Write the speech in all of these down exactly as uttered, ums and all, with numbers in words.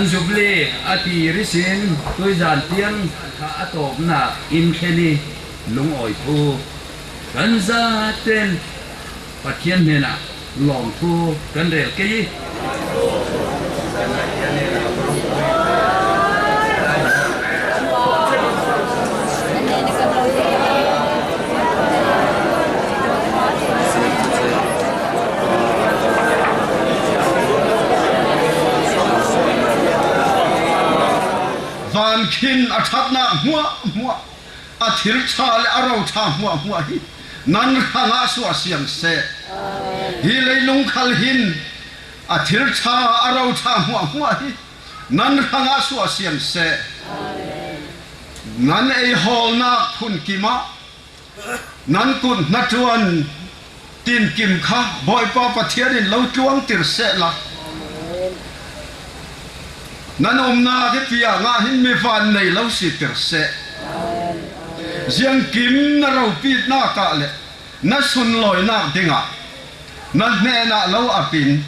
Jubilee a tir ihsin tuizan tiang kha a tawpna in khen i lungawi thu kan zaten Pathian hnenah lawmthu kan rel kei i. Van khin a ṭhatna hmuahhmuah, a thil ṭha le a ro ṭha hmuahhmuah hi nan hrangah suah siang seh. Hi leilung khal hin a thil ṭha a ro ṭha hmuahhmuah hi nan hrangah suah siang seh. Nan ei hawlnak phun kimah nan kut hnaṭuan tinkim kha Bawipa Pathian in lo tluangtir sehla, nan umnak hi piangah hin mi vannei lo sitir seh. Ziangkim na ropitnak ah le na sunlawinak dingah na hnenah lo apin,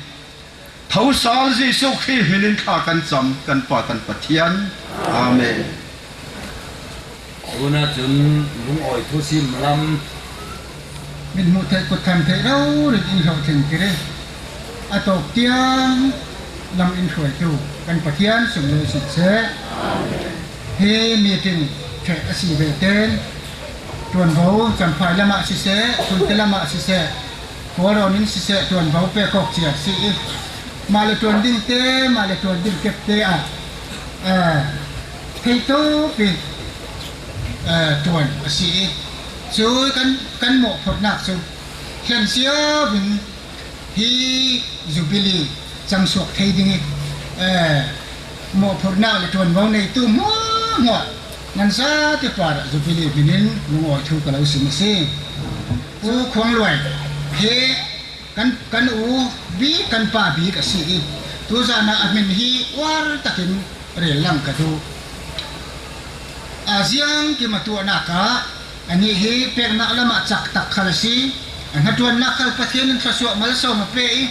Thosal Jesuh Khrih hminin thla kan cam kan Pa kan Pathian. Amen. Tuna cun lungawi thusim lam. Min hmuh theih kut tham theih rori in hlawhtling kir i, a tawp tiang lam in hruaitu kan Pathian sunglawi si seh. Hi meeting ṭheh a si ve ten ṭuanvo Champhai lamah siseh, Hlunte lamah siseh, khualrawn in siseh ṭuanvo pek awk cia si i, mah le ṭuan dingte, mah le ṭuan ding kepte ah, eh, theihtawp i, eh, ṭuan a si i, cu kan, kan mawhphurhnak cu hlen siau in hi Jubilee cangsuak thei ding i, eh, mawhphurhnak le ṭuanvo neitu hmuahhmuah nan zate parah Jubilee hminin lungawi thu ka lo sim a si. Pu Khuang Luai hi kan, kan u bik, kan pa bik a si i, tuzan ah a hmin hi uar takin rel lang ka duh. A ziangkim a tuahnak ah anih hi peknak lamah cak tak khal a si. A hnaṭuannak khal Pathian in thlawsuah malsawm a pe i,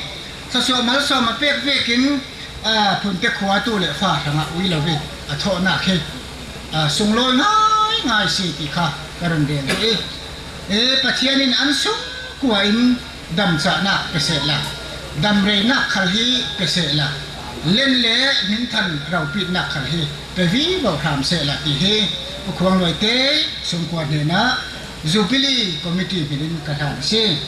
thlawsuah malsawm a pek vekin, aa, Phunte khua tu le fa hrangah ui lo i a thawhnak hi, aa, sunglawi ngaingai si ti kha ka run rel duh i, e, Pathian in an sungkua in damcahnak pe sehla, damreinak khal hi pe sehla, len le hminthan ropitnak khal hi pe vivo hram sehla ti hi Pu Khuang Luai te sungkua hnenah Jubilee Committee hminin ka hlan a si.